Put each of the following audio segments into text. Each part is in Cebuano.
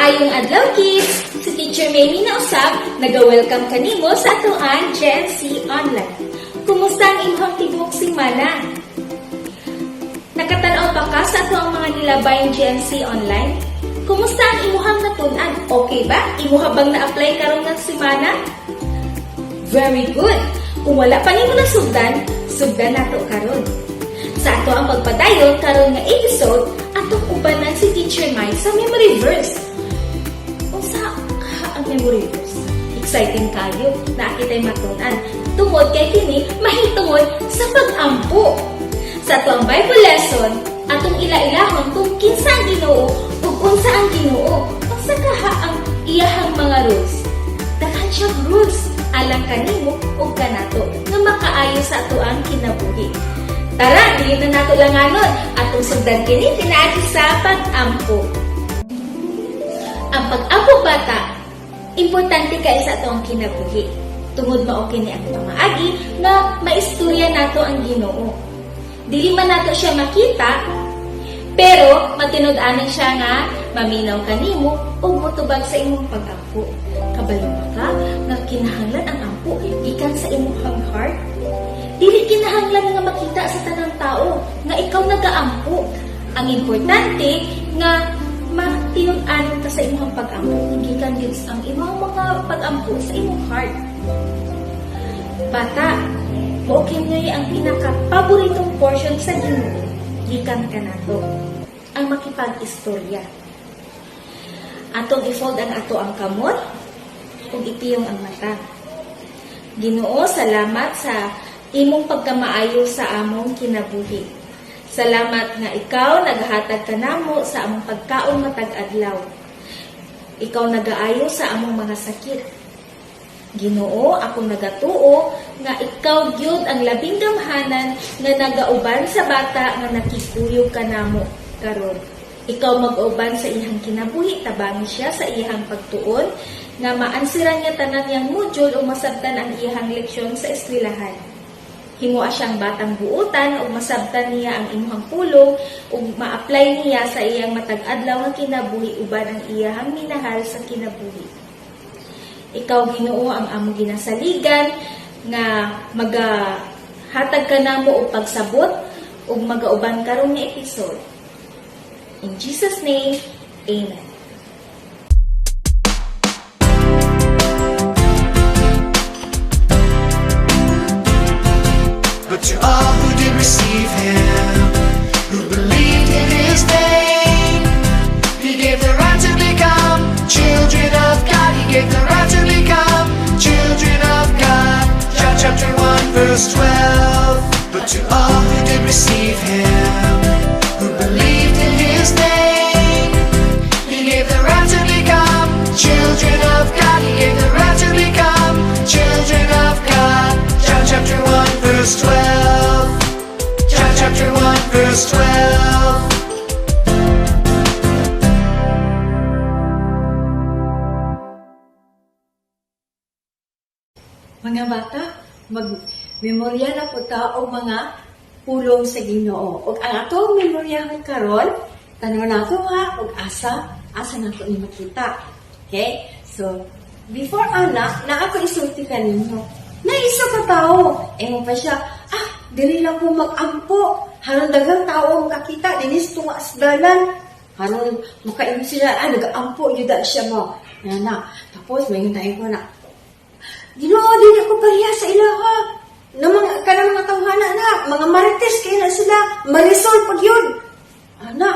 Maayong adlaw, kids! Si Teacher Mamie na usab, naga-welcome kanimo sa atoang GNC Online. Kumusta ang imong tibuok simana? Nakatanaw pa ka sa atoang mga nilabayng GNC Online? Kumusta ang imuhang natun-an? Okay ba? Imuha bang na-apply karon ng simana? Very good! Kung wala pa nimo nasugdan, sugdan nato karon. Sa ato ang pagpadayon karon nga episode, atong ubanan si Teacher Mai sa memory verse. Unsa ka ang memory verse? Exciting kayo na kita'y matun-an. Tungod kay kini mahitungod sa pag-ampo. Sa ato ang Bible lesson, atong ila-ilahon kung kinsa ang Ginoo ug unsa ang Ginoo. Unsa kaha ang iyahang mga rules. Daghan siyang rules alang kanimo ug kanato nga makaayo sa ato ang kinabuhi. Tara, dili na nato langanon atong sugdan kini pinaagi sa pag-ampo. Ang pag-ampo, bata, importante kay sa ato ang kinabuhi. Tungod mao kini ang pamaagi nga maistorya nato ang Ginoo. Dili man nato siya makita, pero matinud-anan siya nga maminaw kanimo ug motubag sa imong pag-ampo. Kabalo ba ka nga kinahanglan ang ampo gikan sa imong heart? Dili kinahanglan nga makita sa tanang tao nga ikaw nagaampo. Ang importante nga matinud-anon ka sa imong pag-ampo gikan gyud ang imong mga pag-ampo sa imong heart. Bata, mao kini ang pinaka-paboritong portion sa Ginoo gikan kanato, ang makipag-istorya. Atong i-fold ang ato ang kamot ug ipiyong ang mata. Ginoo, salamat sa imong pagkamaayo sa among kinabuhi. Salamat nga ikaw naghatag kanamo sa among pagkaon matag adlaw. Ikaw nagaayo sa among mga sakit. Ginoo, ako nagatuo nga ikaw gyud ang labing gamhanan nga nagauban sa bata nga nakikuyog kanamo karon. Ikaw mag-uban sa iyang kinabuhi, tabangi siya sa iyang pagtuon nga maansiran niya tanan niyang module ug masabtan ang iyang leksyon sa eskwelahan. Himoa siyang batang buutan ug masabtan niya ang imuhang pulong ug ma-apply niya sa iyang matag adlaw nga kinabuhi uban ang iyang minahal sa kinabuhi. Ikaw, Ginoo, ang among ginasaligan nga magahatag ka namo og pagsabot ug magauban karon nga episode. In Jesus' name, Amen. But to all who did receive him, who believed in his name, he gave the right to become children of God. He gave the right to become children of God. John chapter 1, verse 12. But to all who did receive him, who believed in his name, he gave the right to become children of God. He gave the right to become children of God. John chapter 1, verse 12. John chapter 1, verse 12. Mga bata, mag-memorya na po ta og mga pulong sa Ginoo. Ug ang atong memoryahan karon, tan-aw nato ha og asa nato ni makita. Okay? So, before ana, na ako isulti kaninyo. Na isa ka tawo, ingon pa siya, "Ah, dili lang ko mag-ampo. Haron daghang tao makakita dinhi sa tunga sa dalan. Haron makaingon sila, ah, nag-ampo yuda siya mo." Ana, tapos may tayo ko na, "Ginoo, dili ako pareha sa ilaha. Na mga kanang mga tawhana na, mga marites kay na sila, marisol pag yun." Ana,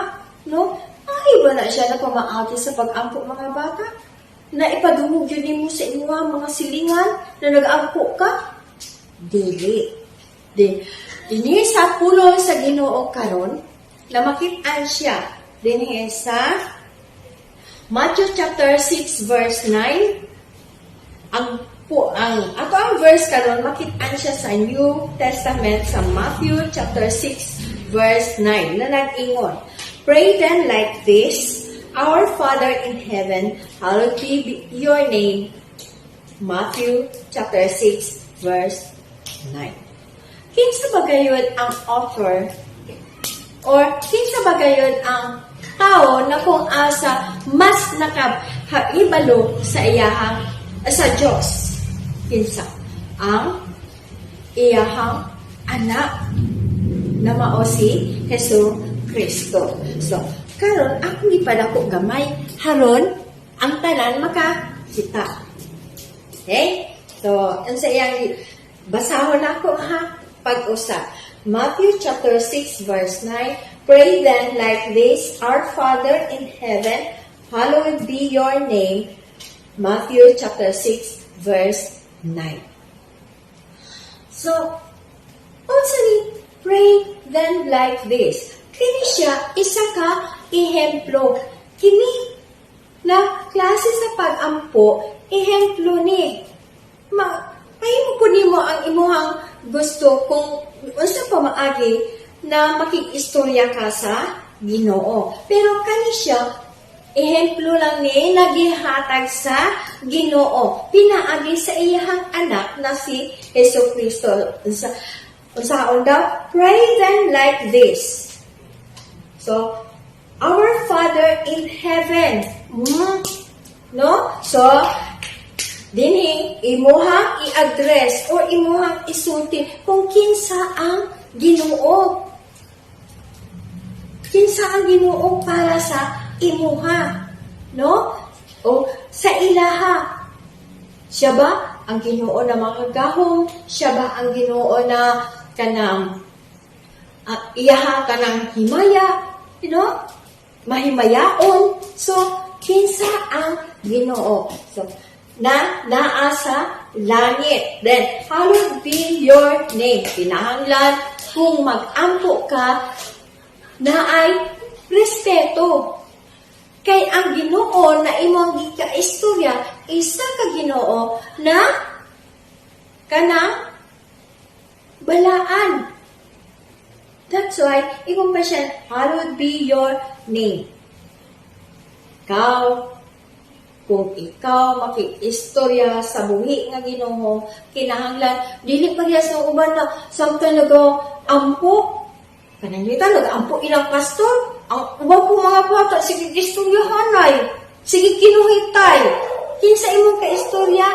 no? Ay, ba na siya na pamaagi sa pag-ampo, mga bata? Na ipadungog yun nimo sa imuha mga silingan na nag-ampo ka? Dili. Di, dinhi sa pulong sa Ginoo karon na makit-an siya dinhi sa Matthew chapter 6 verse 9. Ang po ang ato ang verse karon makit-an siya sa New Testament sa Matthew chapter 6 verse 9 na nag-ingon, "Pray then like this: Our Father in heaven, hallowed be your name." Matthew chapter 6 verse 9. Kinsa ba gayud ang author or kinsa ba gayud ang tao tao na kung asa mas nakahibalo sa iyahang sa Dios? Kinsa? Ang iyahang anak na mao si Hesu Kristo. So, karon akong ipadako gamay haron ang tanan makakita. Okay? So, ang sa iyang basahon ako ha, pag-usap. Matthew chapter 6 verse 9, "Pray then like this, Our Father in heaven, hallowed be your name." Matthew chapter 6 verse 9. So, unsa ni "Pray then like this"? Kini siya isa ka ehemplo. Kini na klase sa pag-ampo, ehemplo ni. Mahimo ko nimo ang imuhang gusto kung unsa pa maagi na makig-istorya ka sa Ginoo. Pero kani siya, ehemplo lang ni nagihatag sa Ginoo pinaagi sa iyahang anak na si Hesu Kristo. Sa unsaon daw? "Pray then like this." So, "Our Father in heaven." No? So, dinhi imuhang i-address or imuhang isulti kung kinsa ang Ginoo. Kinsa ang Ginoo para sa imuha, no? O sa ilaha. Siya ba ang Ginoo na makagahom? Siya ba ang Ginoo na kanang iyaha kanang himaya? Mahimayaon. So, kinsa ang Ginoo? So, na naa sa langit. Then, "Hallowed be your name." Kinahanglan kung mag-ampo ka naay respeto. Kay ang Ginoo na imong gikaistorya, isa ka Ginoo na kanang balaan. That's why, ingon pa siya, "Hallowed be your name." Ikaw, kung ikaw makikistorya sa buhi nga Ginoo, kinahanglan dili parehas ng uban na samtang nag-ampo, kanang nita nag-ampo ilang pastor, ang uban po mga bata, sige istoryahanay, sige kinuhitay. Kinsa imong kaistorya?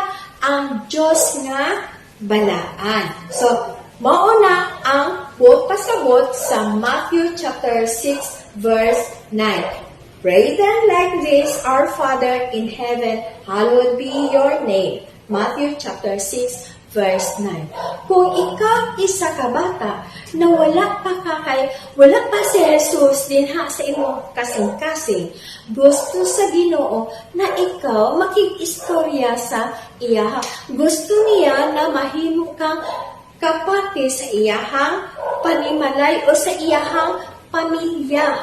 Ang Diyos nga balaan. So, mao na ang buot pasabot sa Matthew chapter 6 verse 9. "Pray then like this, Our Father in heaven, hallowed be your name." Matthew chapter 6 verse 9. Kung ikaw isa ka bata na wala pa ka kay wala pa si Jesus dinha sa imong kasing-kasing, gusto sa Ginoo na ikaw makig-istorya sa iyaha. Gusto niya na mahimo kang kapati sa iyahang panimalay o sa iyahang pamilya.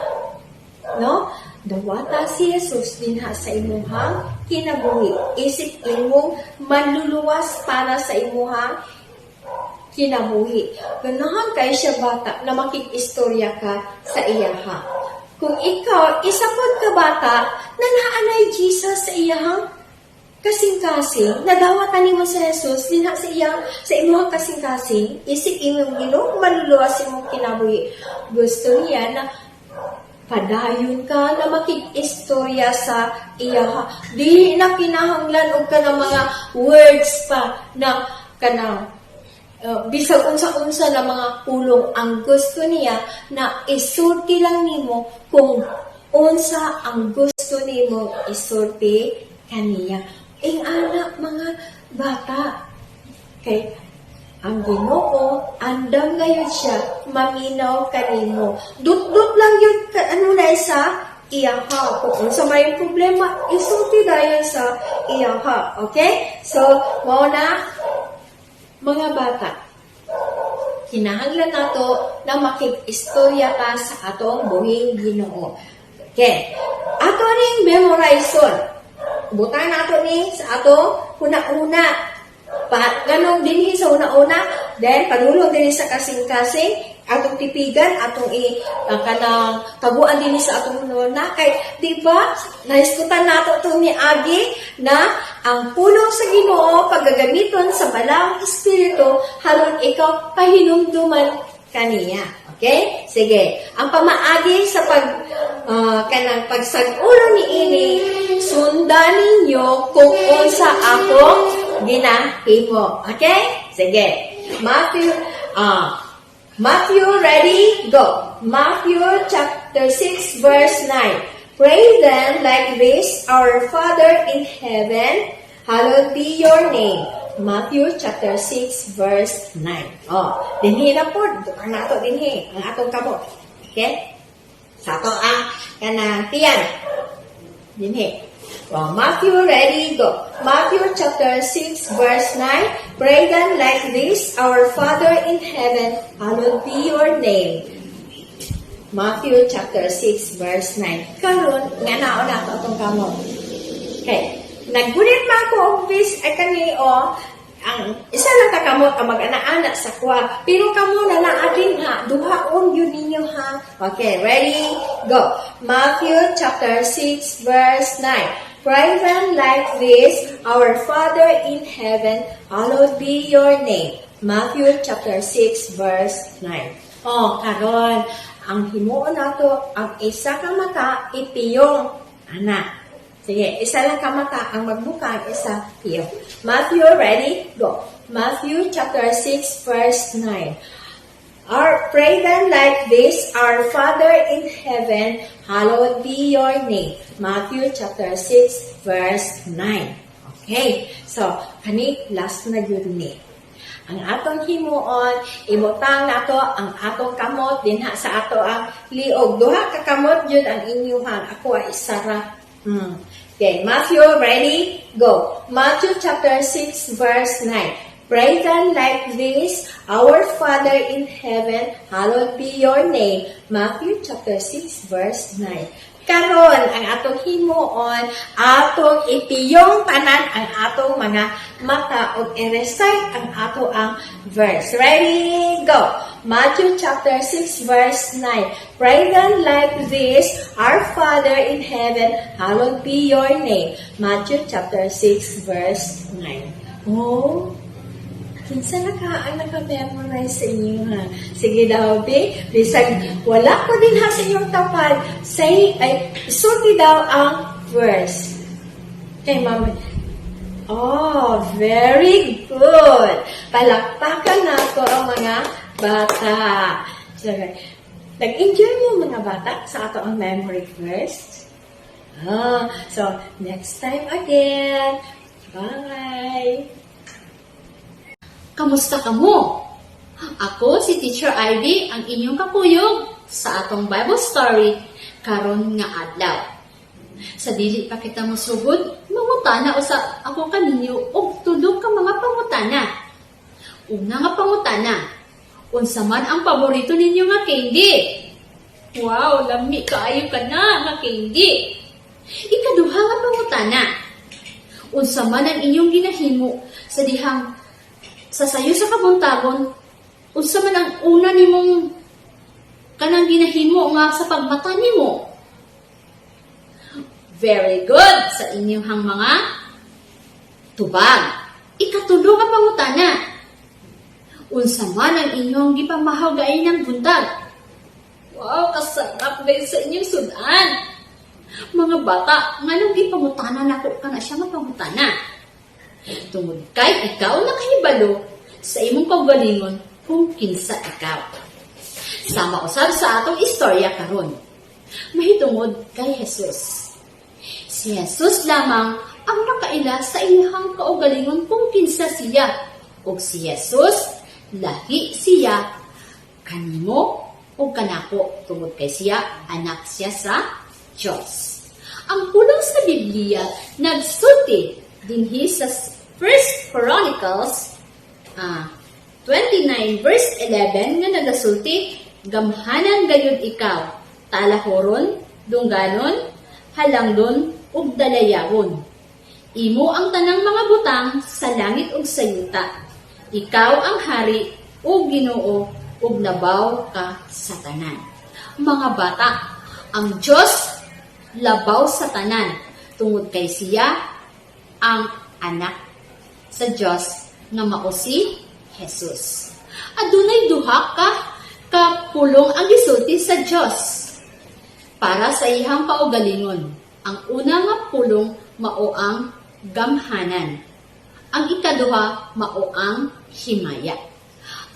No? Dawata si Jesus dinha sa imuhang kinabuhi. Isip imong manluluwas para sa imuhang kinabuhi. Ganahan kay siya, bata, na makig-istorya ka sa iyaha. Kung ikaw, isa pod ka bata, na naanay Jesus sa iyahang kasing-kasing, nadawatan nimo si Jesus dinha sa imuhang kasing-kasing, isip imong Ginoo manluluwas sa imong kinabuhi. Gusto niya na padayon ka na makig-istorya sa iyaha. Di na kinahanglan og ka ng mga words pa na kanang bisag unsa-unsa na mga pulong. Ang gusto niya na isulti lang nimo kung unsa ang gusto nimo isulti kaniya. Ing anak, mga bata, kay ang Ginoo andam gayud siya maminaw kanimo. Dut-dut lang yun ka, ano na sa iyaha. Kung unsa may problema, isulti dayon sa iyaha. Okay? So, mao na, mga bata. Kinahanglan nato na makig-istorya ka sa atong buhing Ginoo. Okay. Ato ning memorizon. Butan nato ni sa atong huna-huna. Pa, ganong dinhi sa una-una, then padulong dinhi sa kasing-kasing, atong tipigan, atong i kanang taguan dinhi sa atong huna-huna kay di ba nahisgutan nato itong niagi na ang pulong sa Ginoo paggagamiton sa Balaang Espiritu haron ikaw pahinumduman kaniya. Okay? Sige. Ang pamaagi sa pag Kanang pagsag-ulo ni ini, sundan ninyo kung unsa akong ginahimo. Okay? Sige. Matthew, ready? Go. Matthew chapter 6 verse 9. "Pray then like this, 'Our Father in heaven, hallowed be your name.'" Matthew chapter 6 verse 9. Oh, dinhi na po. Ang nato dinhi, ang atong kamot. Okay? Sa ato ang kanang tiyan. Dinhi. Well, Matthew, ready, go. Matthew chapter 6, verse 9. "Pray then like this, 'Our Father in heaven, hallowed be your name.'" Matthew chapter 6, verse 9. Karon, nga naon na ato atong kamot. Okay. Naggunit man ko og bis ay kani o ang isa lang ka kamot ang mag-ana-ana sa kwa. Pero kamo na naa din ha, duhaon yun ninyo ha. Okay, ready? Go. Matthew chapter 6 verse 9. "Pray then like this, 'Our Father in heaven, hallowed be your name.'" Matthew chapter 6 verse 9. Oh, karon ang himuon nato, ang isa ka mata ipiyong ana. Sige, isa lang ka mata ang magbuka, ang isa piyong. Matthew, ready? Go. Matthew chapter 6 verse 9. "Pray then like this, 'Our Father in heaven, hallowed be your name.'" Matthew chapter 6 verse 9. Okay, so, kani last na yun ni. Ang atong himuon, ibutang nato ang atong kamot dinha sa ato ang liog. Duha ka kamot yun ang inyuhan. Ako ay isa ra. Okay, Matthew, ready? Go. Matthew chapter 6 verse 9. "Pray then like this, 'Our Father in heaven, hallowed be your name.'" Matthew chapter 6 verse 9. Karon, ang atong himuon, atong ipiyong tanan ang atong mga mata ug i-recite ang ato ang verse. Ready? Go! Matthew chapter 6 verse 9. "Pray then like this, 'Our Father in heaven, hallowed be your name.'" Matthew chapter 6 verse 9. Oh, kinsa na ka ang naka-memorize sa inyo ha? Sige daw, be. Bisag wala ko din ha sa inyong tapad. Say, ay, isulti daw ang verse. Kay Mama. Oh, very good. Palakpakan nato ang mga bata. So, nag-enjoy mo mga bata sa ato ang memory verse? Ah, so, next time again. Bye! Kamusta kamo? Ako si Teacher Ivy, ang inyong kakuyog sa atong Bible story karon nga adlaw. Sa dili pa kita mosugod, mangutana usa ako kaninyo og tulo ka mga pangutana. Una nga pangutana, unsa man ang paborito ninyo nga candy? Wow, lami kaayo kana nga candy. Ikaduha nga pangutana, unsa man ang inyong ginahimo sa dihang sa sayo sa kabuntagon, unsa man ang una nimong kanang ginahimo nga sa pagmata nimo? Very good sa inyong mga tubag. Ikatulo nga pangutana. Unsa man ang inyong gipamahaw gainang buntag? Wow, kasarap gayud sa inyong sudan. Mga bata, nganong gipangutana nako kana siya nga pangutana? Tungod kay ikaw nakahibalo sa imong kaugalingon kung kinsa ikaw. Sama usab sa atong istorya karon. Mahitungod kay Jesus. Si Jesus lamang ang nakaila sa iyang kaugalingon kung kinsa siya. Ug si Jesus, lahi siya kanimo o kanako tungod kay siya anak siya sa Diyos. Ang pulong sa Biblia nagsulti dinhi sa First Chronicles 29 verse 11 nga nagasulti, "Gamhanan gayud ikaw, talahuron, dungganon, halangdon ug dalayawon. Imo ang tanang mga butang sa langit ug sa yuta. Ikaw ang hari ug Ginoo ug labaw ka sa tanan." Mga bata, ang Dios labaw sa tanan tungod kay siya ang anak sa Dios nga mao si Jesus. Adunay duha ka ka pulong ang gisulti sa Dios. Para sa iyang kaugalingon. Ang una nga pulong mao ang gamhanan. Ang ikaduha mao ang himaya.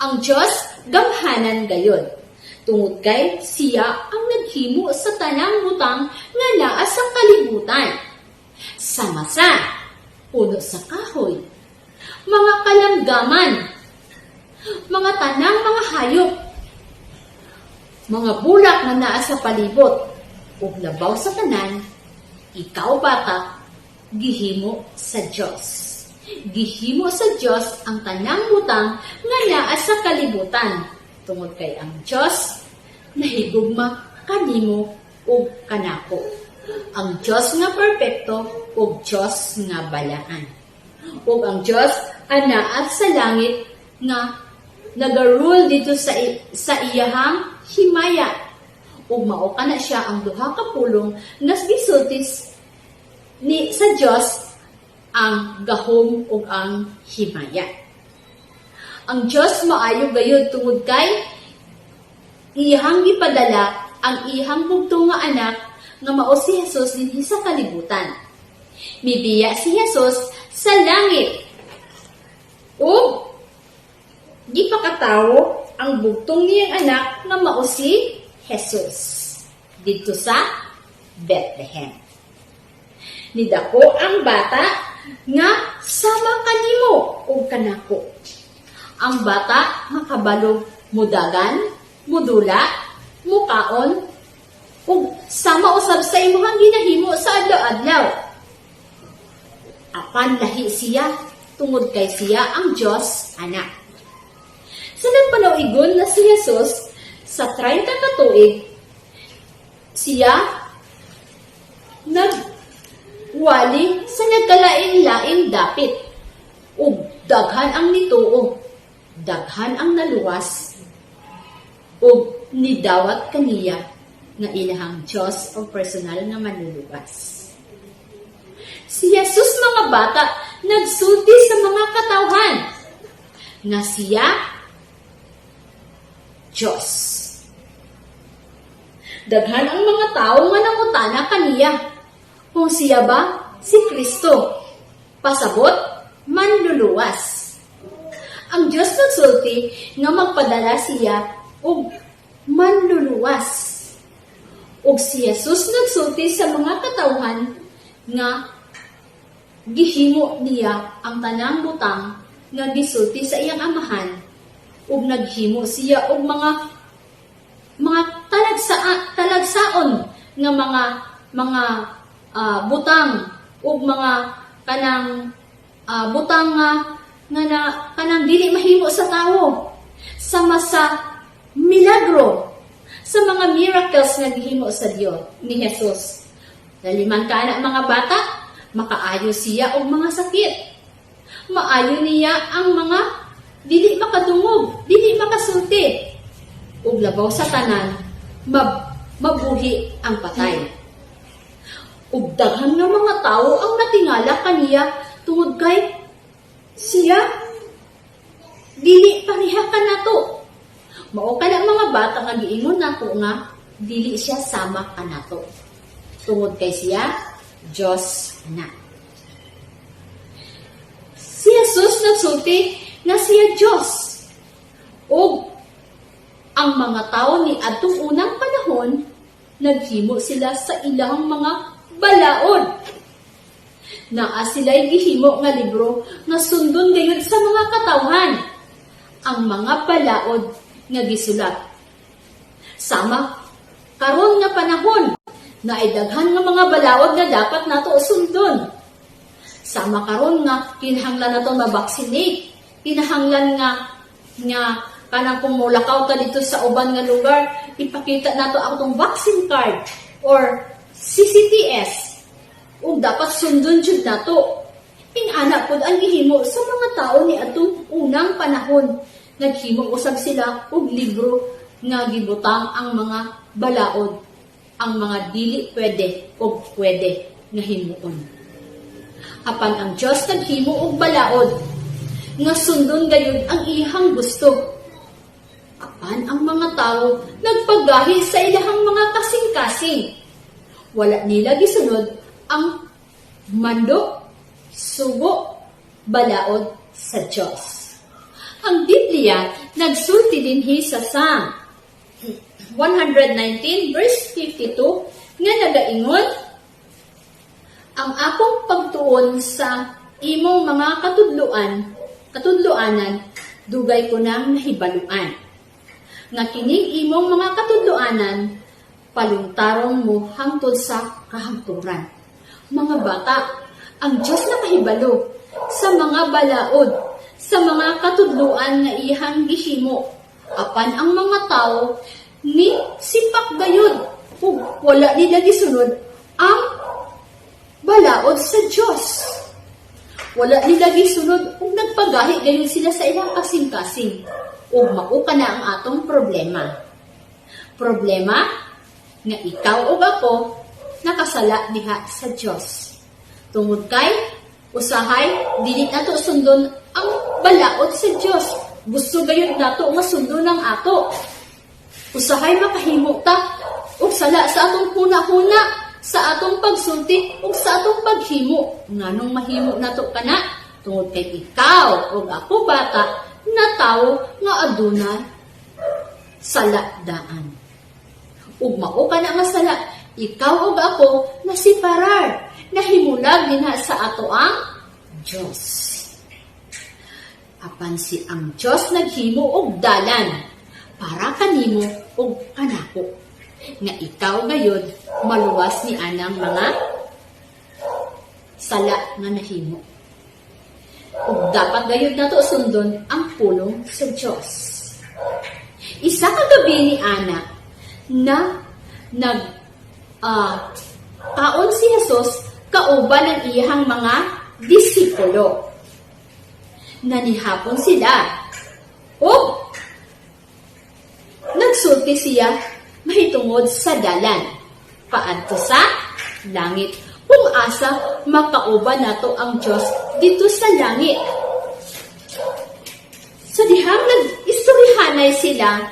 Ang Dios gamhanan gayod. Tungod kay siya ang naghimo sa tanang butang nga naa sa kalibutan. Sama sa puno sa kahoy, mga kalanggaman, mga tanang mga hayop, mga bulak nga naa sa palibot, ug labaw sa tanan, ikaw, bata, gihimo sa Dios. Gihimo sa Dios ang tanang butang nga naa sa kalibutan tungod kay ang Dios nahigugma kanimo ug kanako. Ang Dios nga perpekto ug Dios nga balaan. Ug ang Dios anaa sa langit nga naga-rule dito sa iyahang himaya. Ug mao kana siya ang duha ka pulong nga gisulti ni sa Dios, ang gahom ug ang himaya. Ang Dios maayo gayud tungod kay iyahang gipadala ang iyahang bugtong nga anak nga mao si Jesus dinhi sa kalibutan. Mibiya si Jesus sa langit ug gipakatawo ang bugtong niyang anak nga mao si Jesus didto sa Bethlehem. Nidako ang bata nga sama kanimo ug kanako. Ang bata makabalo mudagan, mudula, mukaon, ug sama usab sa imuhang ginahimo sa adlaw-adlaw. Apan lahi siya tungod kay siya ang Dios Anak. Sa nagpalauigon na si Jesus sa 30 ka tuig, siya nagwali sa nagkalain-laing dapit ug daghan ang nituo, daghan ang naluwas ug nidawat kaniya nga ilahang Diyos o personal nga manluluwas. Si Jesus, mga bata, nagsulti sa mga katawhan nga siya Diyos. Daghan ang mga tao nga nangutana kaniya kung siya ba si Kristo. Pasabot, manluluwas. Ang Diyos nagsulti nga magpadala siya og manluluwas. Ug si Jesus nagsulti sa mga katawhan nga gihimo niya ang tanang butang nga gisulti sa iyang Amahan ug naghimo siya og mga talagsaon nga mga butang ug mga kanang butang nga nga na, kanang dili mahimo sa tawo, sama sa milagro, sa mga miracles nga gihimo sa Dios ni Jesus. Laliman ka na, mga bata, makaayo siya og mga sakit. Maayo niya ang mga dili makadungog, dili makasulti. Ug labaw sa tanan, mabuhi ang patay. Ug daghan nga mga tawo ang natingala kaniya tungod kay siya dili pareha kanato. Mao kana, mga bata, nga giingon nako nga dili siya sama kanato. Tungod kay siya Diyos na. Si Jesus nagsulti nga siya Diyos. Ug ang mga tao ni adtong unang panahon, naghimo sila sa ilang mga balaod. Naa sila'y gihimo nga libro nga sundon gayud sa mga katawhan. Ang mga balaod nga gisulat. Sama karon nga panahon, naay daghan nga mga balaod nga dapat nato sundon. Sama karon nga kinahanglan nato ma-vaccinate, kinahanglan nga nga kanang kung molakaw ta dito sa uban nga lugar, ipakita nato ang atong vaccine card or CCTS. Ug dapat sundon jud nato. Ingana pod ang gihimo sa mga tao ni atong unang panahon. Naghimo usab sila og libro nga gibutang ang mga balaod, ang mga dili pwede o pwede nga himuon. Apan ang Dios naghimo og balaod nga sundon gayud ang iyang gusto. Apan ang mga tao nagpagahi sa ilahang mga kasing-kasing. Wala nila gisunod ang mando, sugo, balaod sa Diyos. Ang Biblia nagsulti dinhi sa Psalm 119 verse 52 nga nagaingon, "Ang akong pagtuon sa imong mga katudloanan, dugay ko nang nahibaluan nga kining imong mga katudloanan palungtaron mo hangtod sa kahangturan." Mga bata, ang Diyos nakahibalo sa mga balaod, sa mga katudloan nga iyang gihimo. Apan ang mga tao ni sipak gayud ug wala nila gisunod ang balaod sa Diyos. Wala nila gisunod ug nagpagahi gayud sila sa ilang kasing-kasing. Ug mao kana ang atong problema. Problema nga ikaw ug ako nakasala diha sa Dios. Tungod kay usahay dili nato sundon ang balaod sa Dios. Gusto gayud nato nga sundon ang ato. Usahay makahimo ta og sala sa atong huna-huna, sa atong pagsulti ug sa atong paghimo. Nganong mahimo nato kana? Tungod kay ikaw ug ako, bata, na tawo nga aduna sala daan. Ug mao kana nga sala, ikaw ug ako nasiparar, nahimulag dinha sa ato ang Diyos. Apan si ang Diyos naghimo og dalan para kanimo ug kanako nga ikaw gayud maluwas ni anang mga sala nga nahimo. Ug dapat gayud nato sundon ang pulong sa Dios. Isa ka gabi ni ana na nag kaon si Jesus kauban ang iyang mga disipulo. Nanihapon sila. O nagsulti siya mahitungod sa dalan paadto sa langit, kung asa makauban nato ang Dios dito sa langit. Sa dihang nag-istoryahanay sila,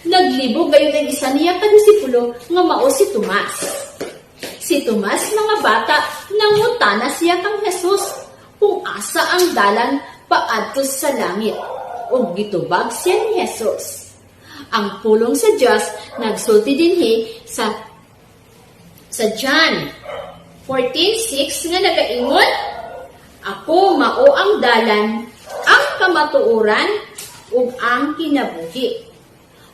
naglibog gayon ang isa niya ka disipulo nga mao si Tomas. Si Tomas, mga bata, nangutana siya kang Jesus kung asa ang dalan paadto sa langit. Ug gitubag siya ni Jesus. Ang pulong sa Dios nagsulti dinhi sa John 14:6 nga nagaingon, "Ako mao ang dalan, ang kamatuoran ug ang kinabuhi.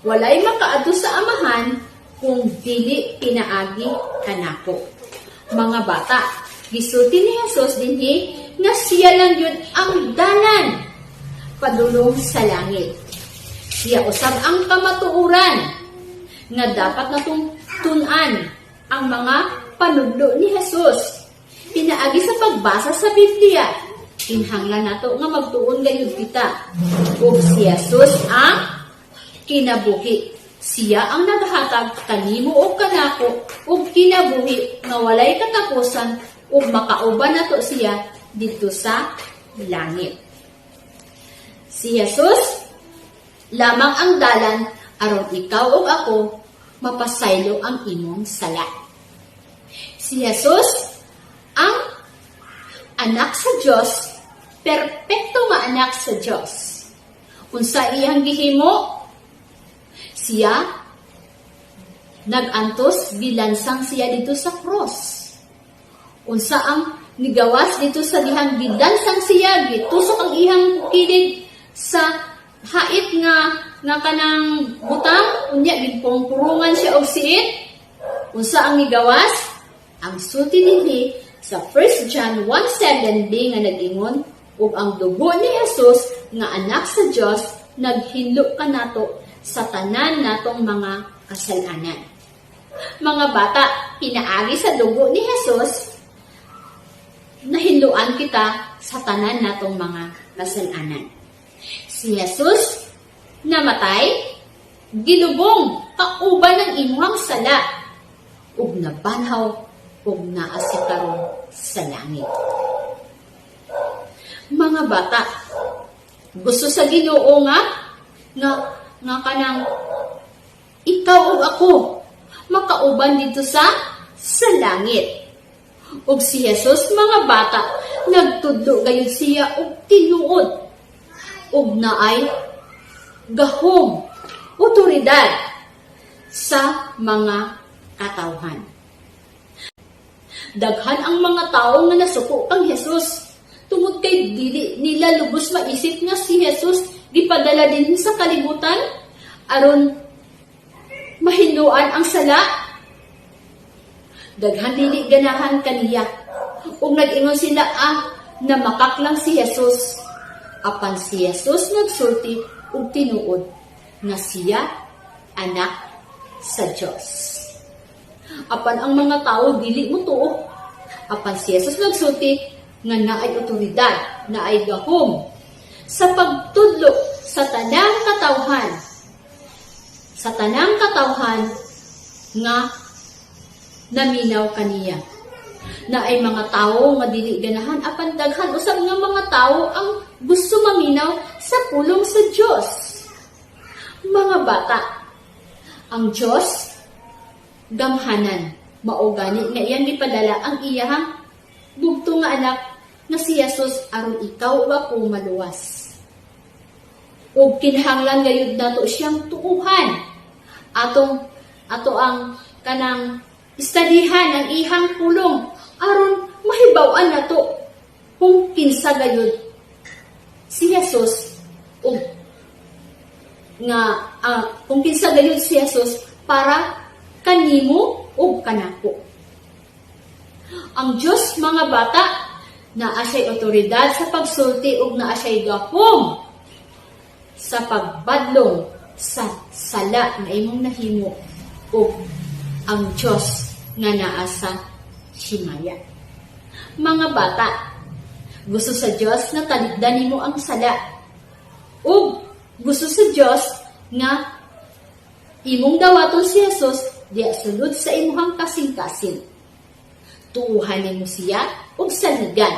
Walay makaadto sa Amahan kung dili pinaagi kanako." Mga bata, gisulti ni Jesus dinhi nga siya lang yun ang dalan padulong sa langit. Siya usab ang kamatuoran nga dapat natong tun-an ang mga panudlo ni Jesus. Pinaagi sa pagbasa sa Biblia, kinahanglan nato nga magtuon gayud kita. Ug si Jesus ang kinabuhi. Siya ang naghatag kanimo og kanako og kinabuhi nga walay katapusan ug makauban nato siya didto sa langit. Si Jesus lamang ang dalan aron ikaw ug ako mapasaylo ang imong sala. Si Jesus ang anak sa Dios, perpekto nga anak sa Dios. Unsa iyang gihimo? Siya nagantos, gilansang siya dito sa cross. Unsa ang nigawas dito sa dihang gilansang siya, gitusok ang iyang kilid sa hait nga kanang butang, unya gipungpurungan siya og siit. Unsa ang nigawas? Ang sulti dinhi sa 1 John 1:7b nga nag-ingon, "Ug ang dugo ni Jesus nga anak sa Dios naghinlo kanato sa tanan natong mga kasalanan." Mga bata, pinaagi sa dugo ni Jesus, nahinluan kita sa tanan natong mga kasalanan. Si Jesus namatay, gilubong kauban ng imuhang sala, ug nabanhaw ug naa siya karon sa langit. Mga bata, gusto sa Ginoo nga kanang ikaw ug ako makauban dito sa sa langit. Ug si Jesus, mga bata, nagtudlo gayud siya og tinuod ug naay gahom, otoridad sa mga katawhan. Daghan ang mga tao nga nasuko kang Jesus tungod kay dili nila lubos maisip nga si Jesus gipadala din sa kalibutan aron mahinloan ang sala. Daghan dili ganahan kaniya ug nag-ingon sila na makak lang si Jesus. Apan si Jesus nagsulti og tinuod nga siya anak sa Dios. Apan ang mga tao dili motuo. Apan si Jesus nagsulti nga naay otoridad, naay gahom sa pagtudlo sa tanang katawhan, sa tanang katawhan nga naminaw kaniya. Naay mga tao nga dili ganahan, apan daghan usab nga mga tao ang gusto maminaw sa pulong sa Dios. Mga bata, ang Dios gamhanan, mao gani nga iyang gipadala ang iyahang bugto nga anak nga si Jesus aron ikaw ug ako maluwas. Ug kinahanglan gayud nato siyang tuuhan. Atong ato ang kanang istadihan ang iyang pulong aron mahibaw-an nato kung kinsa gayud si Jesus ug nga kung kinsa gayud si Jesus para kanimo ug kanako. Ang Dios, mga bata, naa siya'y otoridad sa pagsulti ug naa siya'y gahom sa pagbadlong sa sala nga imong nahimo ug ang Dios nga naa sa himaya. Mga bata, gusto sa Dios nga talikdan nimo ang sala. Ug gusto sa Dios nga imong dawaton si Jesus diya sulod sa imuhang kasing-kasing. Tuuhan nimo siya ug saligan.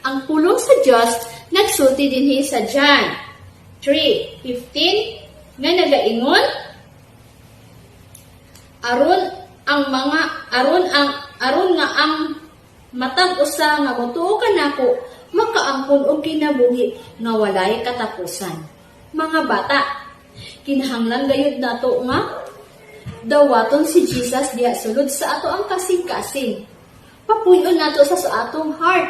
Ang pulong sa Dios nagsulti dinhi sa John 3:15 nga nagaingon, aron ang mga aron ang aron nga ang matag usa nga motuo kanako makaangkon og kinabuhi nga walay katapusan. Mga bata, kinahanglan gayud nato nga dawaton si Jesus diha sulod sa ato ang kasing-kasing. Papuy-on nato sa atong heart.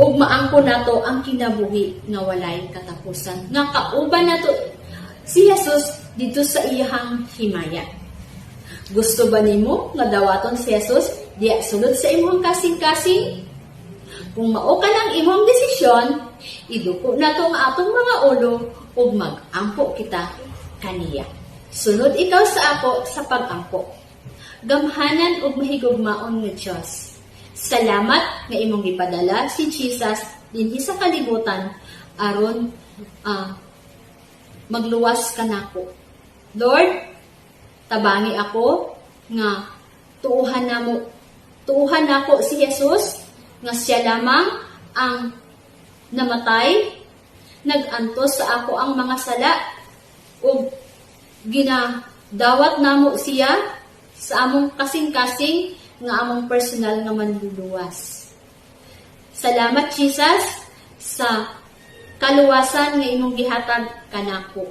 Ug maangkon nato ang kinabuhi nga walay katapusan nga kauban nato si Jesus dito sa iyahang himaya. Gusto ba nimo nga dawaton si Jesus diya sulod sa imong kasing-kasing? Kung mao ka ng imong desisyon, iduko nato ang atong mga ulo ug mag-ampo kita kaniya. Sunod ikaw sa ako sa pag-ampo. Gamhanan ug mahigugmaon nga Dios, salamat nga imong gipadala si Jesus dinhi sa kalibutan aron magluwas kanako. Lord, tabangi ako nga tuuhan nako si Jesus nga siya lamang ang namatay, nag-antos sa ako ang mga sala ug ginadawat namo siya sa among kasing-kasing nga among personal nga manluluwas. Salamat, Jesus, sa kaluwasan nga imong gihatag kanako.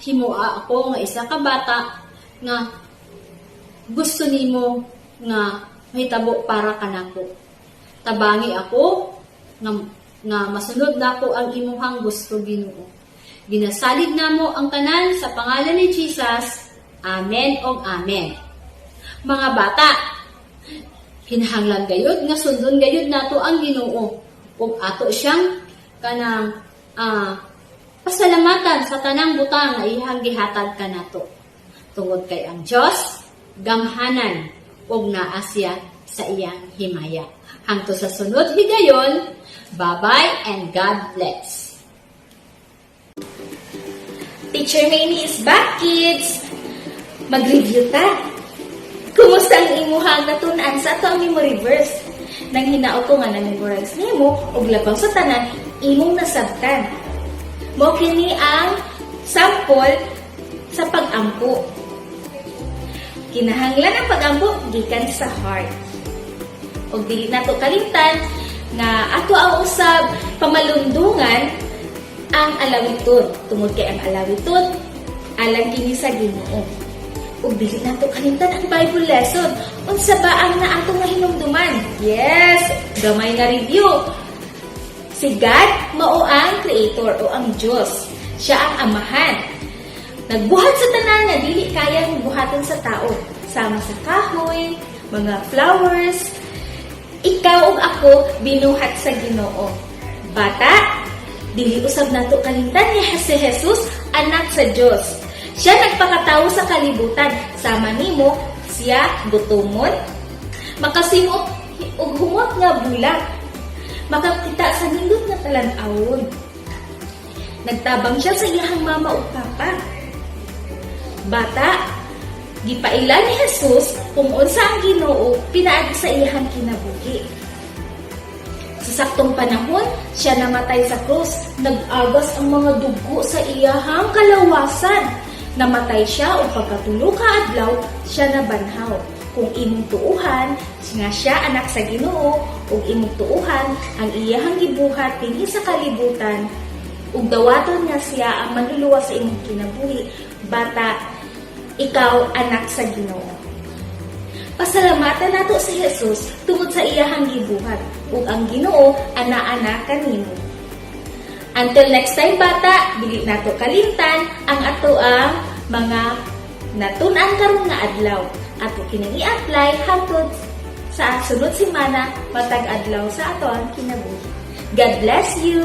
Himoa ako nga isa ka bata nga gusto nimo nga mahitabo para kanako. Tabangi ako nga masunod nako ang imuhang gusto, Ginoo. Ginasalig namo ang tanan sa pangalan ni Jesus. Amen og amen. Mga bata, kinahanglan gayud nga sundon gayud nato ang Ginoo ug ato siyang kanang pasalamatan sa tanang butang nga iyang gihatag kanato. Tungod kay ang Dios gamhanan ug naa siya sa iyang himaya. Hangtod sa sunod higayon, bye-bye and God bless. Teacher Mamie is back, kids! Mag-review ta! Kumusta ang imuhang natun-an sa ato ang memory verse? Nang hinaot ko nga na-memorize nimo ug labaw sa tanan imong nasabtan. Mao kini ang sample Sa pag-ampo. Kinahanglan ang pag-ampo gikan sa heart. Ug dili nato kalimtan nga ato ang usab pamalundungan ang alawiton tungod kay ang alawiton alang kini sa Ginoo. Ug dili nato kalimtan ang Bible lesson. Unsa ba ang naatong nahinumduman? Yes, gamay nga review. Si God mao ang creator o ang Diyos. Siya ang Amahan. Nagbuhat sa tanan nga dili kayang buhaton sa tao, sama sa kahoy, mga flowers. Ikaw ug ako binuhat sa Ginoo. Bata, dili usab nato kalimtan nga si Jesus anak sa Dios. Siya nagpakatawo sa kalibutan sama nimo, siya gutomon, makasimot og humot nga bulag, makakita sa nindot nga talan-awon. Nagtabang siya sa iyang mama ug papa. Bata, gipaila ni Jesus kung unsa ang Ginoo pinaagi sa iyang kinabuhi. Sa saktong panahon, siya namatay sa krus. Nag-agas ang mga dugo sa iyahang kalawasan. Namatay siya ug pagkatulo ka adlaw, siya nabanhaw. Kung imong tuuhan nga siya anak sa Ginoo ug imong tuuhan ang iyahang gibuhat dinhi sa kalibutan ug dawaton nga siya ang manluluwas sa imong kinabuhi, bata, ikaw anak sa Ginoo. Pasalamatan nato si Jesus tungod sa iyahang gibuhat ug ang Ginoo ana-ana kanimo. Until next time, bata, dili nato kalimtan ang ato ang mga natun-an karon nga adlaw. Ato kining i-apply hangtod sa sunod semana, matag adlaw sa ato ang kinabuhi. God bless you.